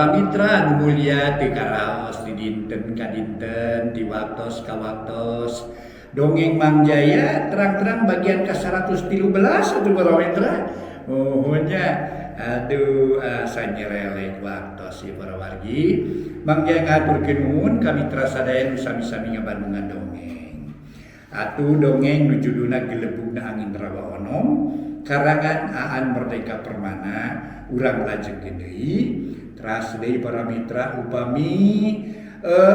Para mitra anu mulia teu karaos di dinten ka dinten ti waktos ka waktos dongeng Mang Jaya terang-terang bagian ka 113 atuh para mitra. Muhun nya aduh asa nyerelek waktos ieu para wargi. Mang Jaya ngahaturkeun nuhun ka mitra sadaya nu sami-sami ngabandungan dongeng. Atuh dongeng nu judulna Gelebugna Angin Rawa Onom karangan Aan Merdeka Permana urang lajengkeun deui. Teras deui para mitra upami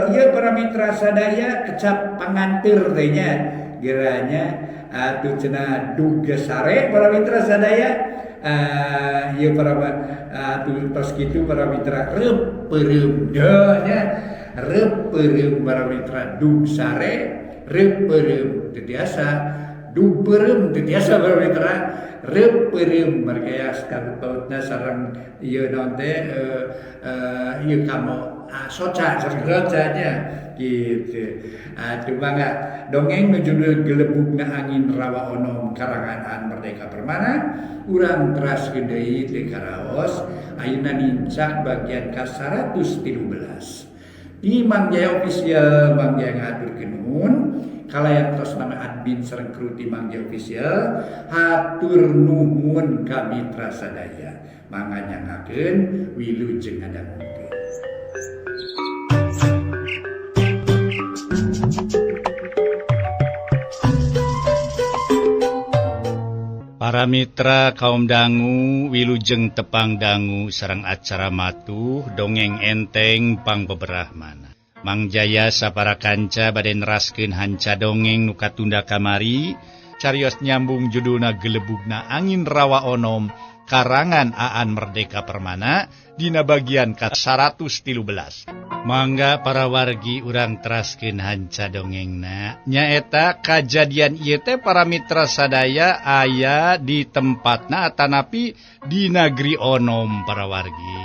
ieu para mitra sadaya kecap panganteur teh nya geranya atuh cenah dug geus sare para mitra sadaya ieu para atuh tos kitu para mitra reup peureum nya reup peureum para mitra dug sare reup peureum teu tiasa dug peureum teu tiasa para mitra reup peureum marga pautna sareng ieu naon teh ieu kamo soca sareng soca nya kitu. Atuh mangga dongeng nu judul Gelebugna Angin Rawa Onom karangan Aan Merdeka Permana urang teraskeun deui teu karaos ayeuna nincak bagian ka 113. Di Mang Jaya Official Mang Jaya ngahaturkeun nuhun kalayan tos nama admin sareng kru ti Mang Jaya Official hatur nuhun ka mitra sadaya mangga nyangakeun wilujeng ngadangukeun. Para mitra kaum dangu wilujeng tepang dangu sareng acara matuh dongeng enteng pangbeberahmana. Mang Jaya sapara kanca bade neraskeun hanca dongeng nu katunda kamari carios nyambung judulna Gelebugna Angin Rawa Onom karangan Aan Merdeka Permana dina bagian ka 113. Mangga para wargi urang teraskeun hanca dongengna. Nyaeta kajadian ieu teh para mitra sadaya aya di tempatna atanapi di Nagri Onom para wargi.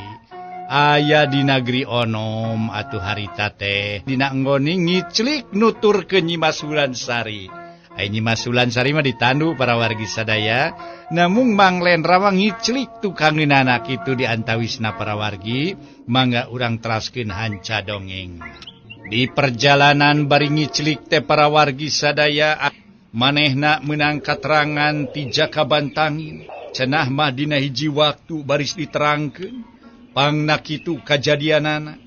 Aya di Nagri Onom atuh harita teh dina enggone ngiclik nuturkeun Nyi Mas Wulansari. Ai Nyi Mas Wulansari mah ditandu para wargi sadaya, namung Mang Lendra mah ngiclik tukangeunana kitu di antawisna para wargi. Mangga urang teraskeun hanca dongeng. Di perjalanan bari ngiclik teh para wargi sadaya manehna meunang katerangan ti Jaka Bantangin. Cenah mah dina hiji waktu baris diterangkeun pangna kitu kajadianana.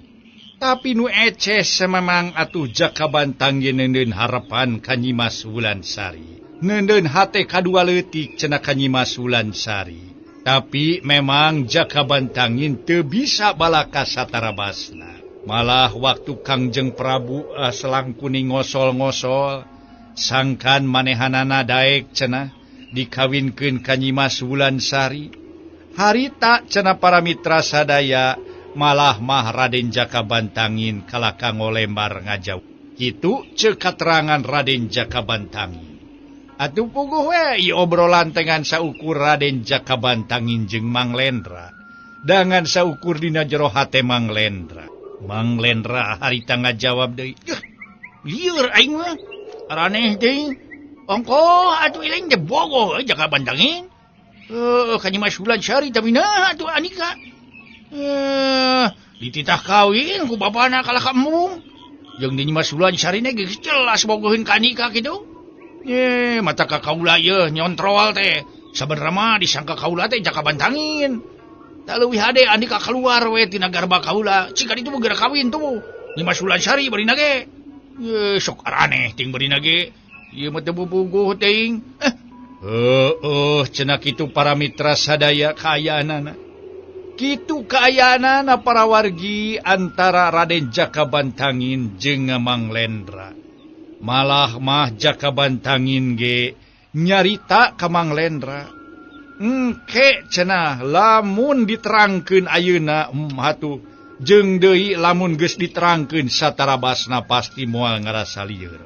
Tapi nu eces memang atuh Jaka Bantangin neundeun harapan ka Nyi Mas Wulansari. Neundeun hate kadua leutik cenah ka Nyi Mas Wulansari. Tapi memang Jaka Bantangin teu bisa balaka satarabasna. Malah waktu Kangjeng Prabu selang kuning ngosol-ngosol sangkan manehanana daek cenah dikawinkeun ka Nyi Mas Wulansari. Harita cenah para mitra sadaya malah mah Raden Jaka Bantangin kalaka ngolembar ngajauh. Kitu ceuk katerangan Raden Jaka Bantangin. Atuh puguh we ieu obrolan tengan saukur Raden Jaka Bantangin jeung Mang Lendra. Dangan saukur dina jero hate Mang Lendra. Mang Lendra harita ngajawab deui. Lieur aing mah. Araneh teh. Ongkoh atuh ilang teh bogoh Jaka Bantangin. Ka Nyi Mas Wulansari tapi nah atuh Anika. Dititah kawin ku bapana kalah ka embung. Jeung di Nyi Mas Wulansari geus jelas bogohin ka Anika kitu. Mata ka kaula yeuh nyontrol teh. Sabenerna mah disangka kaula teh Jaka Bantangin. Tak leuwih hade Andika keluar we tina garba kaula. Cik ditu mah geura kawin tuh. Nyi Mas Wulansari barina ge. Sok araneh ting barina ge. Ieu mah teu bubuguh teuing. Heueuh cenah kitu para mitra sadaya kaayaanana. Kitu kaayaanana para wargi antara Raden Jaka Bantangin jeung Mang Lendra. Malah mah Jaka Bantangin ge nyarita ka Mang Lendra. Engke cenah lamun diterangkeun ayeuna hatuh jeung deui lamun geus diterangkeun satarabasna pasti moal ngarasa lieur.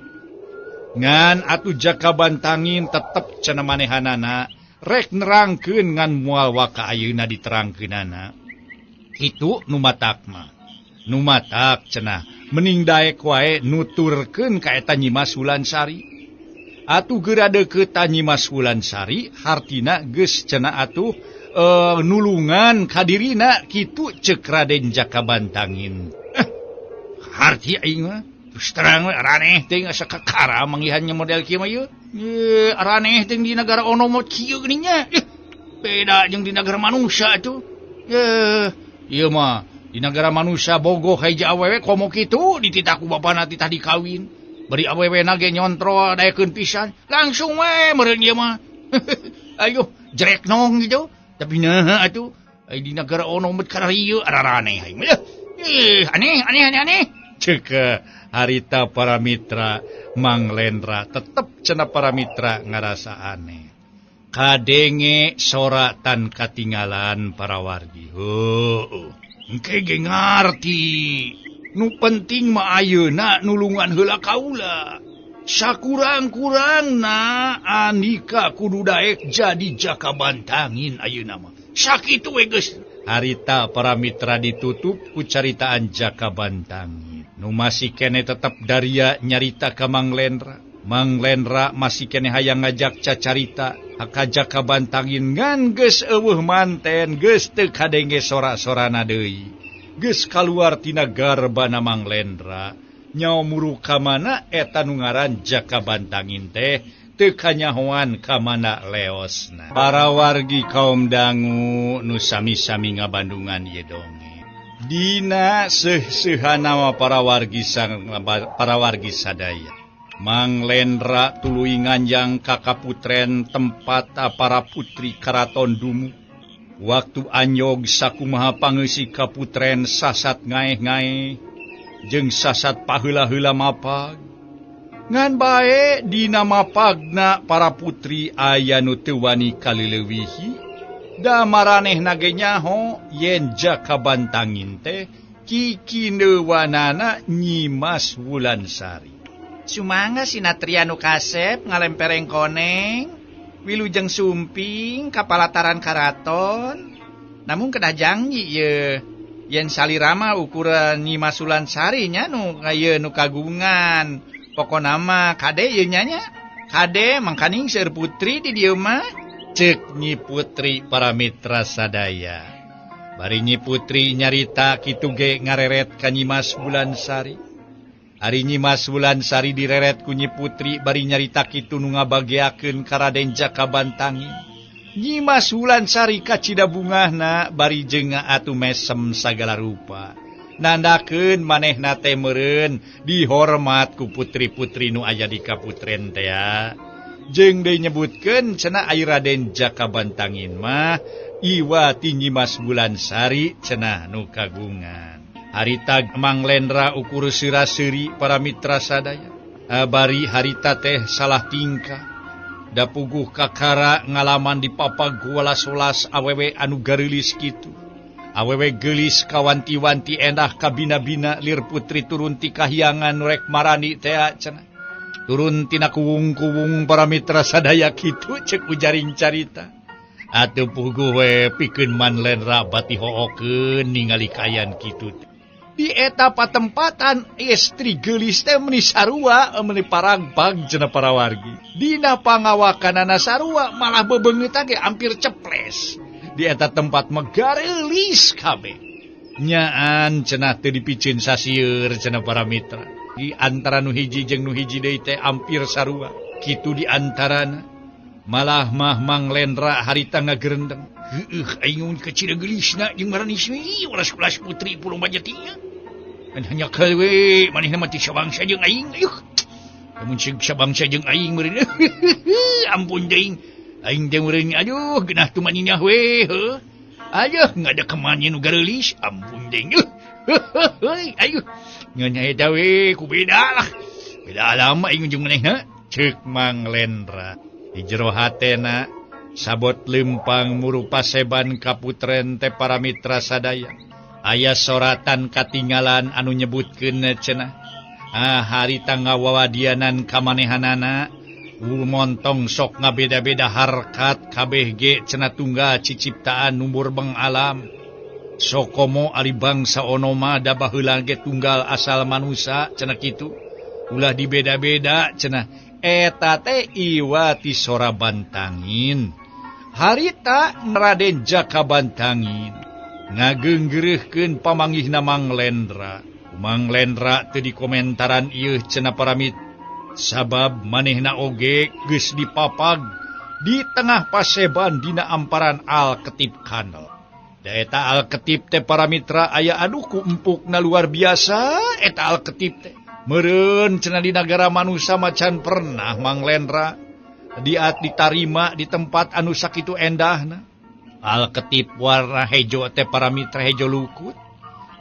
Ngan atuh Jaka Bantangin tetep cenah manehanana rek nerangkeun ngan moal waka ayeuna diterangkeunana. Kitu nu matak mah. Nu matak cenah mening daek wae nuturkeun ka eta Nyi Mas Wulansari. Atuh geura deukeut ta Nyi Mas Wulansari hartina geus cenah atuh nulungan kadirina kitu cek Raden Jaka Bantangin. Harti aing mah terus terang we araneh teh asa kakara manggihannya model kieu mah ieu. Ye araneh teh di negara ono mah kieu geuning nya. Beda jeung di negara manusia atuh. Ieu mah di negara manusia bogoh hiji awewe komo kitu dititah ku bapana titah dikawin. Bari awewe na ge nyontrol daekeun pisan langsung we meureun ieu mah. Ayo jerek nong gitu. Tapi nah atuh di negara ono mah kararieu araraneh aing mah. Aneh aneh aneh aneh. Cek harita para mitra Mang Lendra tetep cenah para mitra ngarasa aneh. Kadenge soratan katinggalan para wargi. Heueuh. Engke ge ngarti. Nu penting mah ayeuna nulungan heula kaula. Sakurang-kurangna Andika kudu daek jadi Jaka Bantangin ayeuna mah. Sakitu we geus. Harita para mitra ditutup ku caritaan Jaka Bantangin. Nu masih kene tetep daria nyarita ka Mang Lendra. Mang Lendra masih kene hayang ngajak cacarita ka Jaka Bantangin ngan geus eueuh manten geus teu kadenge sora-sorana deui. Geus kaluar tina garbana Mang Lendra. Nyawa muru ka mana eta nu ngaran Jaka Bantangin teh teu kanyahoan ka mana leosna. Para wargi kaum dangu nu sami-sami ngabandungan ieu dongeng. Dina seuh-seuhana para wargi para wargi sadaya. Mang Lendra tuluy nganjang ka kaputren tempat para putri karaton dumu. Waktu anyog sakumaha pangeusi kaputren sasat ngaeh-ngaeh jeung sasat paheula-heula mapag. Ngan bae dina mapagna para putri aya nu teu wani kalileuwihi. Da maranehna ge nyaho yen Jaka Bantangin teh kikineuwanana Nyimas Wulansari. Sumangga sinatria nu kasep ngalempereng koneng, wilujeng sumping ka palataran karaton. Namun kedah janji ye yen salirama ukuran Nyimas Wulansari nya nu ieu nu kagungan. Pokona mah kade ieu nya nya. Kade mangkaning seueur putri di dieu mah. Cek Nyi Putri para mitra sadaya. Bari Nyi Putri nyarita kitu ge ngareret ka Nyimas Wulansari. Ari Nyimas Wulansari direret ku Nyi Putri bari nyarita kitu nu ngabageakeun ka Raden Jaka Bantangin. Nyimas Wulansari kacida bungahna bari jeung atuh mesem sagala rupa. Nandakeun manehna teh meureun dihormat ku putri-putri nu aya di kaputren teh. Jeung deui nyebutkeun cenah ari Raden Jaka Bantangin mah iwa ti Nyimas Wulansari cenah nu kagungan. Harita Mang Lendra ukur sira-seuri para mitra sadaya. Bari harita teh salah tingkah. Da puguh kakara ngalaman di papag welas-welas awewe anu gareulis kitu. Awewe geulis kawanti-wanti endah kabina-bina lir putri turun ti kahyangan rek marani teh cenah. Turun tina kuwung-kuwung para mitra sadaya kitu cek ujaring carita. Atuh puguh we pikeun Man Lendra bati hookeun ningali kaayaan kitu. Di eta patempatan istri geulis teh meuni sarua meuni paragbag cenah para wargi. Dina pangawakanana sarua malah bebeungeut ge hampir ceples. Di eta tempat mah gareulis kabeh. Nyaan cenah teu dipiceun sasieur cenah para mitra. Di antara nu hiji jeung nu hiji deui teh hampir sarua. Kitu di antarana malah mah Mang Lendra harita ngagerendeng. Heueuh aing kecil geulisna jeung maranis welas-welas putri pulung bajatinya. Dan hanya we manehna mah teu sabangsa jeung aing. Ayuh. Lamun sabangsa jeung aing meureun. Ampun deui. Aing teh meureun aduh geunah tumaninah we heuh. Aduh ngada kemana nu gareulis ampun deui. Ayuh. Ngan eta we ku beda lah. Beda alam aing jeung manehna ceuk Mang Lendra. Di jero hatena sabot lempang muru paseban kaputren teh para mitra sadaya. Aya soratan katinggalan anu nyebutkeun cenah. Ah harita ngawawadianan kamanehanana montong sok ngabeda-beda harkat kabeh ge cenah tunggal ciciptaan numur beng alam. Sokomo ari bangsa onoma da baheula ge tunggal asal manusa cenah kitu. Ulah dibeda-beda cenah eta teh iwa ti sora Bantangin. Harita Raden Jaka Bantangin ngageunggeureuhkeun pamanggihna Mang Lendra. Mang Lendra teu dikomentaran ieu cenah paramit sabab manehna oge geus dipapag di tengah paseban dina amparan Alketip Kanal. Da eta Alketip teh para mitra aya anu ku empukna luar biasa eta Alketip teh. Meureun cenah di nagara manusa macan pernah Mang Lendra diat ditarima di tempat anu sakitu endahna. Alketip warna hejo teh para mitra hejo lukut.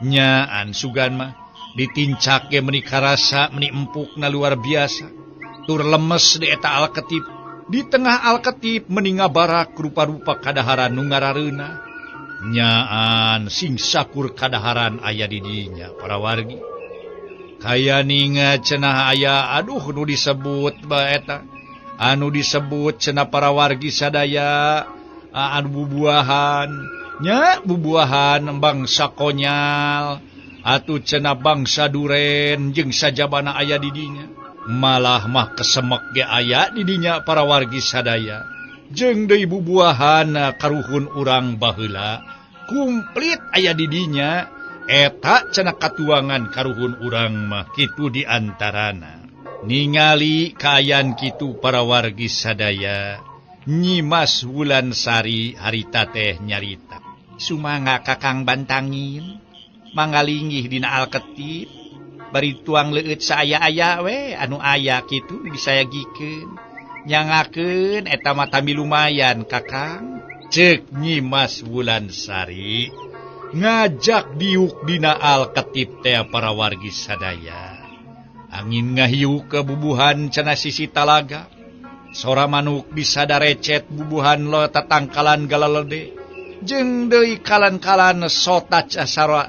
Nyaan sugan mah ditincak ge meuni karasa meuni empukna luar biasa. Tur lemes di eta Alketip. Di tengah Alketip meuni ngabarak rupa-rupa kadaharan nu ngarareunah. Nyaan sing sakur kadaharan aya di dinya para wargi. Kaya ninga cenah aya aduh nu disebut ba eta. Anu disebut cenah para wargi sadaya anu bubuahan nya bubuahan bangsa konyal atuh cenah bangsa duren jeung sajabana aya di dinya. Malah mah kesemek ge aya di dinya para wargi sadaya jeung deui bubuahan karuhun urang baheula kumplit aya di dinya. Eta cenah katuangan karuhun urang mah kitu di antarana. Ningali kaayaan kitu para wargi sadaya Nyimas Wulansari harita teh nyarita. Sumangga Kakang Bantangin mangalinggih dina Alketip bari tuang leueut saaya-aya we anu aya kitu disayagikeun nyangakeun eta mah tami lumayan Kakang. Ceuk Nyimas Wulansari ngajak diuk dina Alketip teh para wargi sadaya. Angin ngahiu ke bubuhan cenah sisi talaga. Sora manuk bisa darecet bubuhan lo tatangkalan galalede. Jeung deui kalan-kalan sota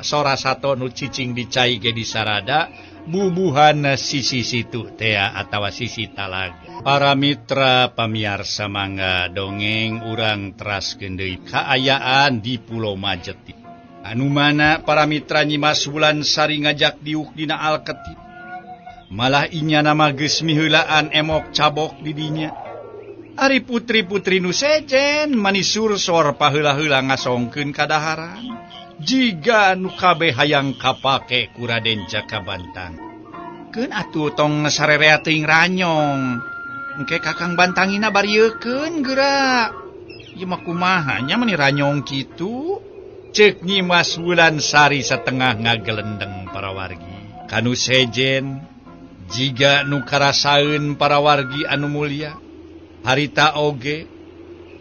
sora sato nu cicing di cai ge disarada bubuhan sisi situ tea atawa sisi talaga. Para mitra pamiarsa mangga dongeng urang teraskeun deui kaayaan di Pulau Majeti. Anu mana para mitra Nyimas Wulansari ngajak diuk dina Alketip. Malah inya nama geus miheulaan emok cabok di dinya. Ari putri-putri nu sejen mani sursor paheula-heula ngasongkeun kadaharan. Jiga nu kabeh hayang kapake ku Raden Jaka Bantang. Keun atuh tong sarerea teuing ranyong. Engke Kakang Bantangina bariekeun geura. Ieu mah kumaha nya mani ranyong kitu? Ceuk Nyimas Wulansari satengah ngagelendeng para wargi. Kanu sejen jiga nu karasaeun para wargi anu mulia harita oge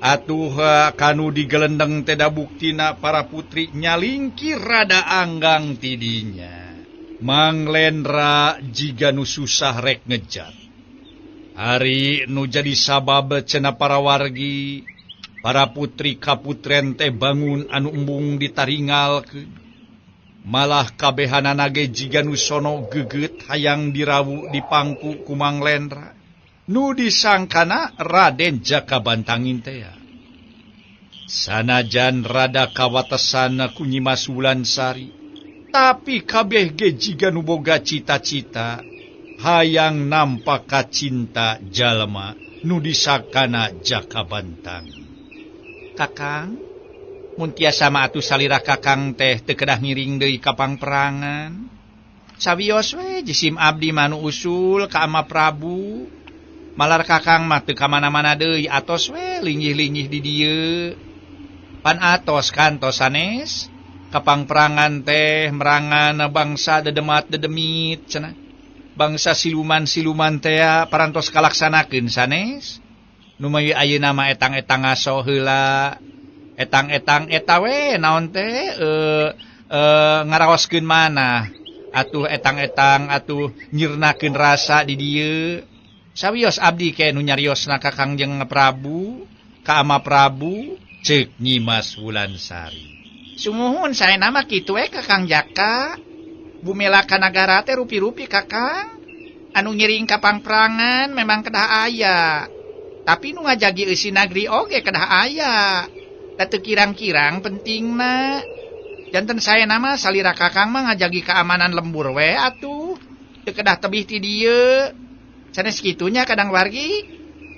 atuh kanu digelendeng teh da buktina para putri nyalingkir rada anggang tidinya. Mang Lendra jiga nu susah rek ngejar. Ari nu jadi sabab cenah para wargi para putri kaputren teh bangun anu embung ditaringalkeun. Malah kabehanana ge jiga nu sono geget hayang dirawu di pangku ku Mang Lendra. Nu disangkana Raden Jaka Bantangin teh. Sanajan rada kawatesan ku Nyimas Wulansari, tapi kabeh ge jiga nu boga cita-cita hayang nampak kacinta jalma nu disangkana Jaka Bantang. Kakang, mun tiasa mah atuh salira Kakang teh teu kedah ngiring deui ka pangperangan. Sawios we jisim abdi mah nu usul ka Ama Prabu. Malar Kakang mah teu ka mana-mana deui atos we linggih-linggih di dieu. Pan atos kantos sanes ka pangperangan teh merangan bangsa dedemat dedemit cenah. Bangsa siluman-siluman teh parantos kalaksanakeun sanes. Nu mawi ayeuna mah etang-etang ngaso heula. Etang-etang eta we naon teh ngaraoskeun mana atuh etang-etang atuh nyirnakeun rasa di dieu. Sawios abdi ke nu nyariosna ka Kangjeng Prabu ka Ama Prabu ceuk Nyimas Wulansari. Sumuhun saena mah kitu we Kakang Jaka. Bumela ka nagara teh rupi-rupi Kakang. Anu ngiring ka pangperangan memang kedah aya. Tapi nu ngajagi eusi nagri oge kedah aya. Teu kirang-kirang pentingna. Janten saya nama salira Kakang mah ngajagi keamanan lembur we atuh. Teu kedah tebih ti dieu. Sanes kitunya kadang wargi.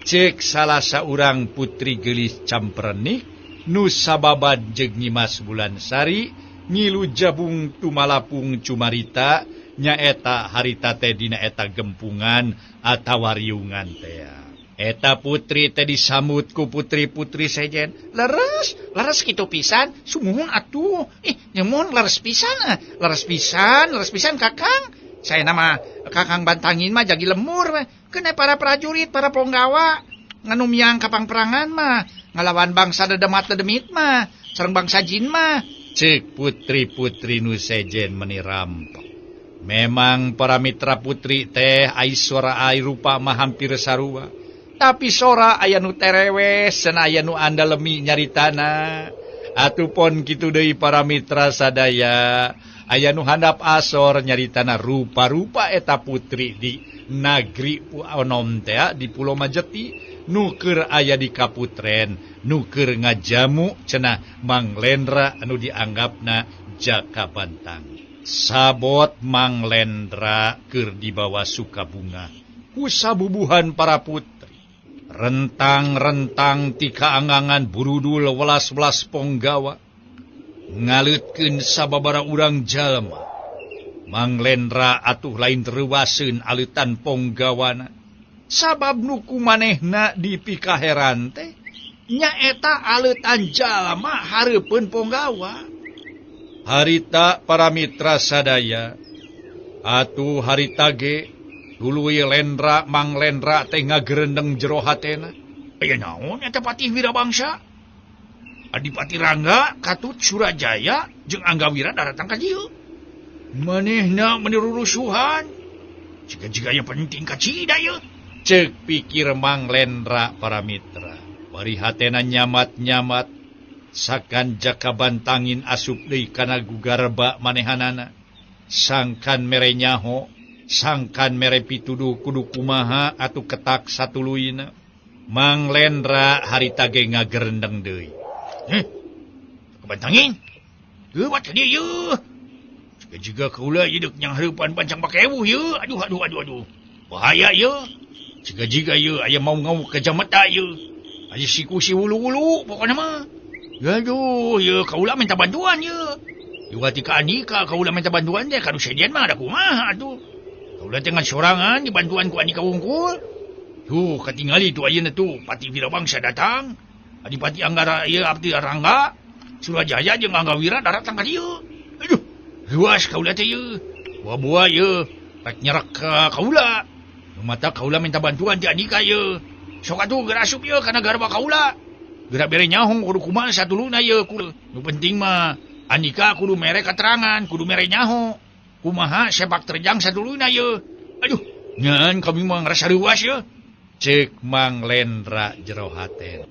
Cek salah saurang putri geulis camprenik nu sababad jeung Nyimas Wulansari ngilu jabung tumalapung cumarita nyaeta harita teh dina eta gempungan atawa riungan teh. Eta putri teh disambut ku putri-putri sejen. Leres, leres kitu pisan, sumuhun atuh. Ih, nyemun leres pisan, leres pisan, leres pisan Kakang. Saya nama Kakang Bantangin mah jagi lemur we. Kena para prajurit, para ponggawa nganumiang ka pangperangan mah, ngalawan bangsa dedemat dedemit mah, sareng bangsa jin mah. Cek putri-putri nu sejen meni rampok. Memang para mitra putri teh ai sora ai rupa mah hampir sarua. Tapi sora aya nu terewes, cenah aya nu andalemi nyaritana. Atuh pon kitu deui para mitra sadaya, aya nu handap asor nyaritana rupa-rupa eta putri di nagri Onom teh di Pulau Majeti, nu keur aya di Kaputren, nu keur ngajamu cenah Mang Lendra anu dianggapna Jaka Bantang. Sabot Mang Lendra keur dibawa Sukabunga ku sabubuhan para putri. Rentang-rentang ti kaangangan burudul welas-welas ponggawa ngaleutkeun sababara urang jalma. Mang Lendra atuh lain reuwaseun aleutan ponggawana. Sabab nu kumanehna dipikaheran teh nyaeta aleutan jalma hareupeun ponggawa. Harita para mitra sadaya atuh harita ge tuluy Lendra Mang Lendra teh ngagerendeng jero hatena. Aya naon eta Patih Wirabangsa? Adipati Rangga, Katut Surajaya jeung Anggawira daratang ka dieu. Manehna meuni rurusuhan. Jiga-jiga aya penting ka cida ieu. Ceuk pikir Mang Lendra para mitra. Bari hatena nyamat-nyamat sakan Jaka Bantangin asup deui kana gugarba manehanana. Sangkan mere nyaho, sangkan mere pituduh kudu kumaha atuh ketak satuluyna. Mang Lendra harita ge ngagerendeng deui. Kabantangin? Geuwat ka dieu yeuh. Jiga kaula ieu deuk nyanghareupan pancang pakewuh yeuh. Aduh aduh aduh aduh. Bahaya yeuh. Jiga-jiga yeuh aya mau ngau ka jameta yeuh. Aya siku si wulu-wulu pokona mah. Aduh yeuh kaula minta bantuan yeuh. Iwati ka Andika kaula minta bantuan teh kanu sejen mah ada kumaha atuh. Kaula teh ngan sorangan dibantuan ku Andika wungkul. Tuh katingali tuh ayeuna tuh Patih Wirabangsa datang. Adipati Anggara ieu abdi Rangga, Surajaya jeung Anggawira daratang ka dieu. Aduh, luas kaula teh ieu. Buah-buah ieu rek nyerek ka kaula. Nu mata kaula minta bantuan ti Andika ieu. Sok atuh geura asup ieu kana garba kaula. Geura bere nyaho kudu kumaha satuluna ieu. Nu penting mah Andika kudu mere katerangan, kudu mere nyaho. Kumaha sepak terjang satuluna ieu. Aduh, ngan kami mah ngarasa reuas ieu. Ceuk Mang Lendra jero haten.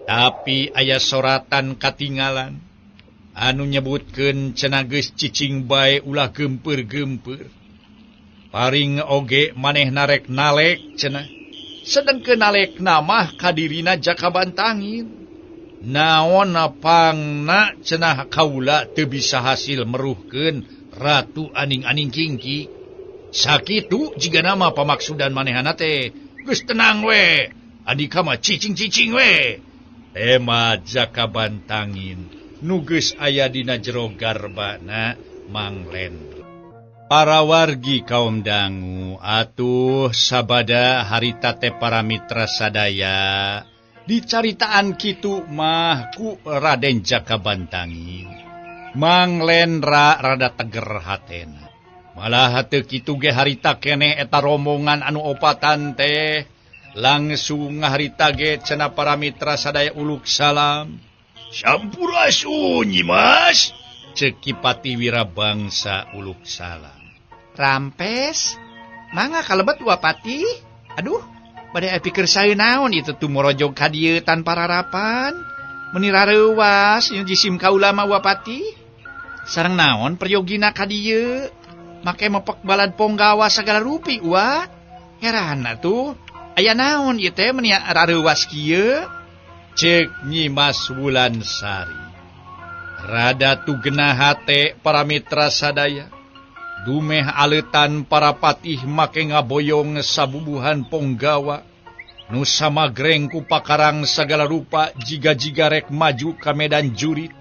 Tapi aya soratan katinggalan anu nyebutkeun cenah geus cicing bae ulah geumpeur-geumpeur. Paring oge manehna rek nalek cenah. Sedengkeun nalekna mah kadirina Jaka Bantangin. Naon pangna cenah kaula teu bisa hasil meruhkeun Ratu Aning-aning Kingki. Sakitu jigana mah pamaksudan manehna teh. Geus tenang we. Andika mah cicing-cicing we. Tema Jaka Bantangin nu geus aya dina jero garbana Mang Lendra. Para wargi kaum dangu atuh sabada harita teh para mitra sadaya dicaritaan kitu mah ku Raden Jaka Bantangin. Mang Lendra rada teger hatena. Malah teu kitu ge harita keneh eta rombongan anu opatan teh langsung ngaharita ge cenah para mitra sadaya uluk salam. Sampurasun Nyimas, ceuk Ki Patih Wirabangsa uluk salam. Rampes, mangga kalebet Wapati. Aduh, bade aya pikir saeun naon ieu teh tumorojog ka dieu tanpa rarapan. Meuni rareuwas ieu jisim kaula mah Wapati. Sareng naon peryogina ka dieu? Make mepek balad ponggawa sagala rupi wa. Heran atuh. Aya naon ieu teh meuni rareuwas kieu? Ceuk Nyimas Wulansari. Rada tugena hate para mitra sadaya. Dumeh aleutan para patih make ngaboyong sabubuhan ponggawa. Nu samagreng ku pakarang sagala rupa jiga-jiga rek maju ka medan jurit.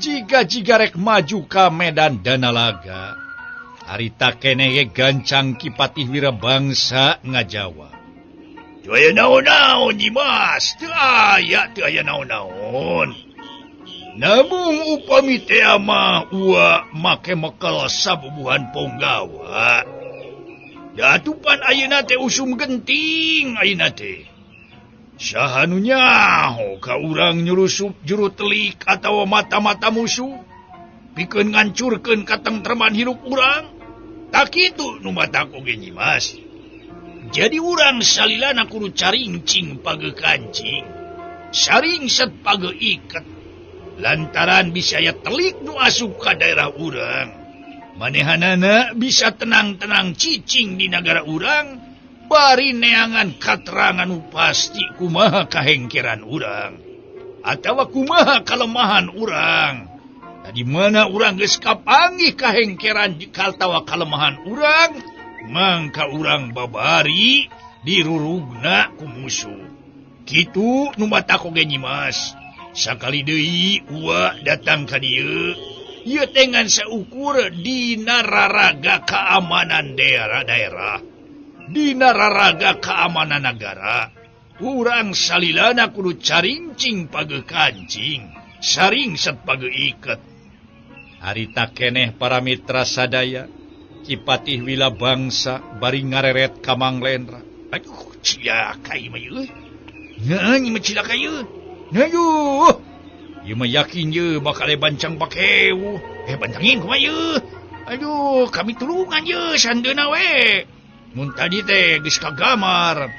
Jiga-jiga rek maju ka medan danalaga. Harita keneh ge gancang Ki Patih Wirabangsa ngajawab. Teu aya naon-naon Nyimas, teu aya naon-naon. Namung upami teh mah ua make mekel sabubuhan ponggawa. Datupan ayeuna teh usum genting ayeuna teh. Saha nu nyaho ka urang nyurusup juru telik atawa mata-mata musuh pikeun ngancurkeun katengtreman hirup urang. Tak kitu nu matak oge Nyimas. Jadi urang salilana kudu carincing page kancing, saringset page iket. Lantaran bisa aya telik nu asup ka daerah urang. Manehanana bisa tenang-tenang cicing di nagara urang, bari neangan katerangan nu pasti kumaha kahengkeran urang atawa kumaha kalemahan urang. Di mana urang geus kapanggih kahengkeran atawa kalemahan urang, mangka urang babari dirurugna ku musuh. Kitu nu matak oge Nyimas. Sakali deui ua datang ka dieu, ieu teh ngan saukur dina raraga keamanan daerah-daerah, dina raraga keamanan nagara. Urang salilana kudu carincing page kancing, saringset page iket. Harita keneh para mitra sadaya, Ki Patih Wirabangsa bari ngareret ka Mang Lendra. Aduh, cilaka ieu mah ieu. Ngeun ieu mah cilaka ieu. Aduh, ieu mah yakin ieu bakal bancang pakewu. Bancangin kumaha ieu? Aduh, kami tulungan ieu sandeuna we. Mun tadi teh geus kagamar.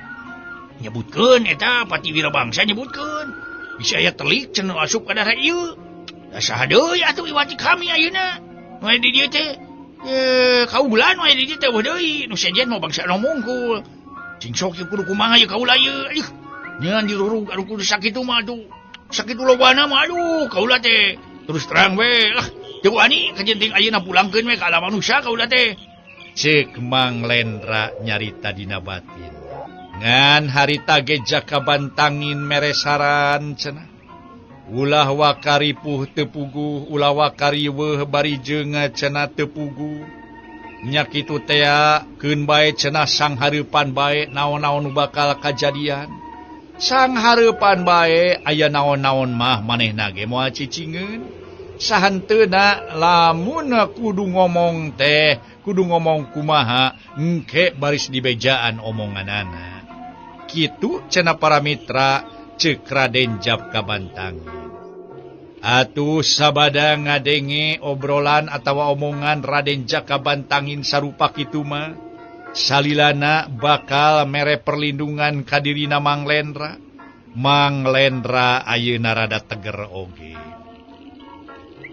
Nyebutkeun eta Patih Wirabangsa nyebutkeun. Bisa aya telik cenah asup ka daerah ieu. Da saha deui atuh iwati kami ayeuna. Nu aya di dieu teh kaulan we di dieu teh eueuh deui. Nu sejen mah bangsa mungkul. Cing sok ieu kudu kumaha ieu kaula ieu. Aduh, nyeun dirurug aduh kudu sakitu mah aduh. Sakitu lobana mah aduh kaula teh. Terus terang we lah teu wani kajenting ayeuna pulangkeun we ka alam manusia kaula teh. Ceuk Mang Lendra nyarita dina batin. Ngan harita ge Jaka Bantangin mere saran cenah. Ulah wakaripuh teu puguh, ulah wakariweuh bari jeung cenah teu puguh. Nya kitu tea keun bae cenah sang hareupan bae naon-naon nu bakal kajadian. Sang hareupan bae aya naon-naon mah manehna ge moal cicingeun. Sahanteuna lamun kudu ngomong teh, kudu ngomong kumaha engke baris dibejaan omonganana. Kitu cenah para mitra ceuk Raden Jaka Bantangin. Atuh sabada ngadenge obrolan atawa omongan Raden Jaka Bantangin sarupa kitu mah, salilana bakal mere perlindungan ka dirina Mang Lendra. Mang Lendra ayeuna rada teger oge.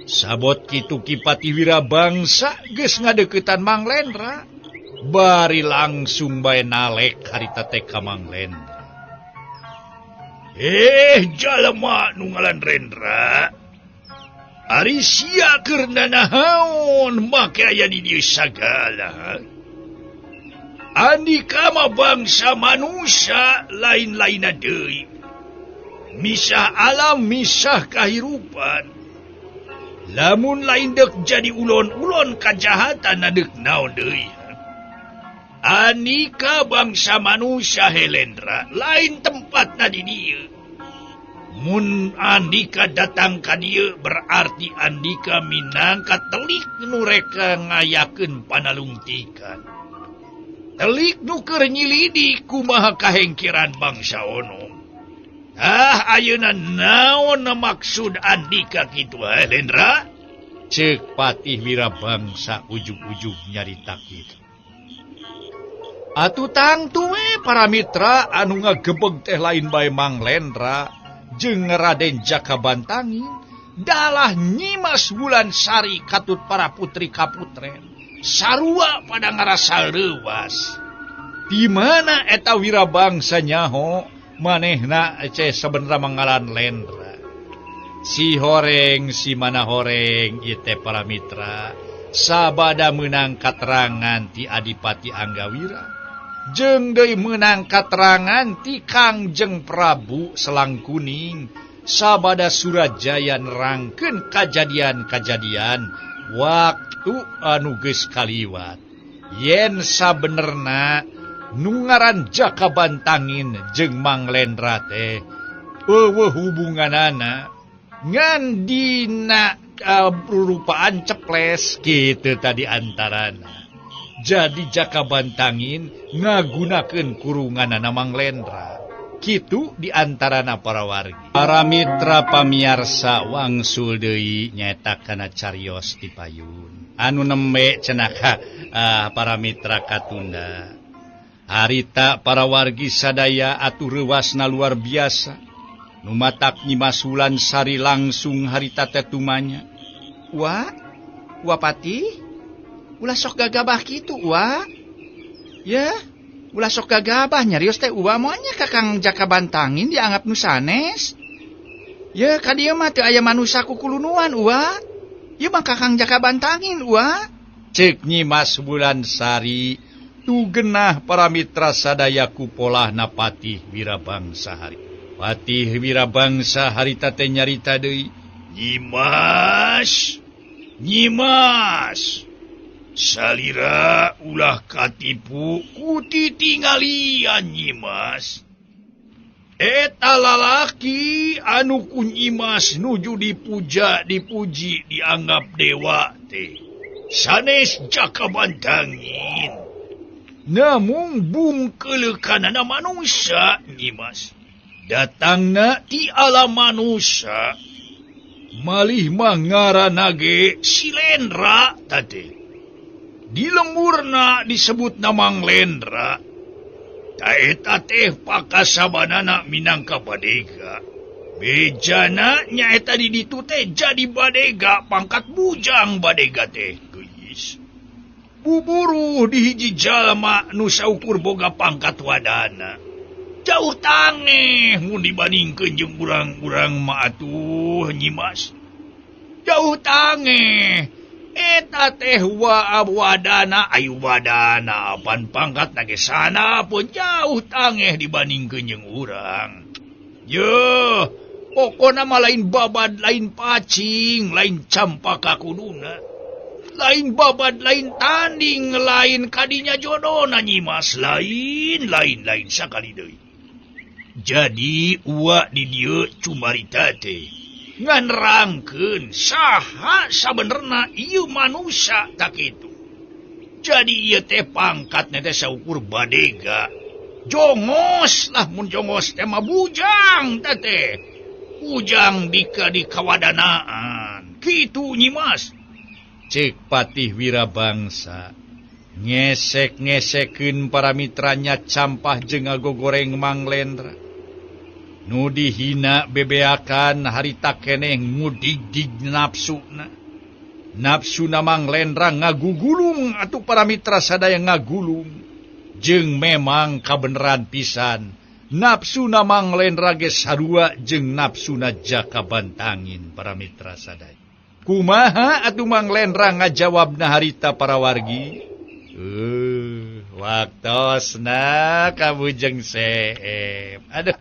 Sabot kitu Ki Patih Wirabangsa geus ngadeuketan Mang Lendra, bari langsung bae nalek harita teh ka Mang Lendra. Jalema nu ngaran Rendra. Ari sia keur nanaon make aya di dieu sagala. Andika mah bangsa manusia lain-lainna deui. Misah alam misah kahirupan. Lamun lain deuk jadi ulon-ulon kajahatan deuk naon deui. Andika bangsa manusia Helendra lain tempatna di dieu. Mun andika datang ka dieu berarti andika minangka telik nu rek ngayakeun panalungtikan. Telik nu keur nyilidik kumaha kahengkeran bangsa ono. Ah, ayeuna naon maksud andika kitu Helendra? Ceuk Patih Wirabangsa ujug-ujug nyarita kitu. Atuh tangtu we para mitra anu ngagebeg teh lain bae Mang Lendra jeung Raden Jaka Bantangin dalah Nyimas Wulansari katut para putri kaputren sarua pada ngarasa leuwas. Di mana eta Wirabangsa nyaho manehna ce sebenarnya mangaran Lendra. Si horeng si mana horeng ieu teh para mitra sabada meunang katerangan ti Adipati Anggawira. Jeung deui meunang katerangan ti Kangjeng Prabu Selang Kuning sabada Surajaya nerangkeun kajadian-kajadian waktu anu geus kaliwat. Yen sabenerna nu ngaran Jaka Bantangin jeung Mang Lendra teh eueuh hubunganana ngan dina rurupaan ceples kitu tadi antarana. Jadi Jaka Bantangin ngagunakeun kurunganana Mang Lendra. Kitu di antarana para wargi. Para mitra pamiarsa wangsul deui nyaeta kana carios ti payun. Anu nembe cenah para mitra katunda. Harita para wargi sadaya atuh reuwasna luar biasa. Nu matak Nyi Mas Wulansari langsung harita teh tumanya. Wa, Wapati, ulah sok gagabah kitu, wa. Ya, ulah sok gagabah nyarios teh uwa moal nya Kakang Jaka Bantangin dianggap nu sanes. Ya, ka dieu mah teu aya manusa kukulunuan, uwa. Ieu mah Kakang Jaka Bantangin, uwa. Ceuk Nyi Mas Wulansari tu genah para mitra sadaya ku polahna Patih Wirabangsa hari. Patih Wirabangsa harita teh nyarita deui, Nyi Mas, Nyi Mas, salira ulah katipu ku titinggalian Nyi Mas. Eta lalaki anu ku Nyi Mas nuju dipuja dipuji dianggap dewa teh sanes Jaka Bantangin. Namung bungkeulekanana manusia Nyi Mas. Datangna ti alam manusia. Malih mah ngaranna ge si Lendra tadi. Di lemburna disebut Mang Lendra. Ta eta teh pakasabanana minangka badega. Bejana nyaeta di ditu teh jadi badega pangkat bujang badega teh geuis. Buburuh di hiji jalma nu saukur boga pangkat wadana. Jauh tangeh mun dibandingkeun jeung urang-urang mah atuh Nyi Mas. Jauh tangeh. Eta teh wa wadana ayu wadana apan pangkat na ge sana pun jauh tangeh dibandingkeun jeung urang. Yeuh, pokona mah lain babad lain pacing, lain campaka kuduna. Lain babad lain tanding, lain kadinya jodona Nyi Mas, lain lain lain sakali deui. Jadi uwa di dieu cumarita teh ngan rangkeun saha sabenerna ieu manusia tak kitu. Jadi ieu teh pangkatna teh saukur badega. Jongos lah mun jongos teh mah bujang teh teh. Bujang dika di kawadanaan. Kitu Nyi Mas. Ceuk Patih Wirabangsa ngesek-ngesekeun para mitranya campah jeung ngagogoreng Mang Lendra. Nu dihina bebeakan harita keneh ngudig-dig nafsuna. Nafsuna Mang Lendra ngagugulung atuh para mitra sadaya ngagulung. Jeung memang kabeneran pisan nafsuna Mang Lendra ge sarua jeung nafsuna Jaka Bantangin para mitra sadaya. Kumaha atuh Mang Lendra ngajawabna harita para wargi? Waktosna kabujeng seep. Aduh.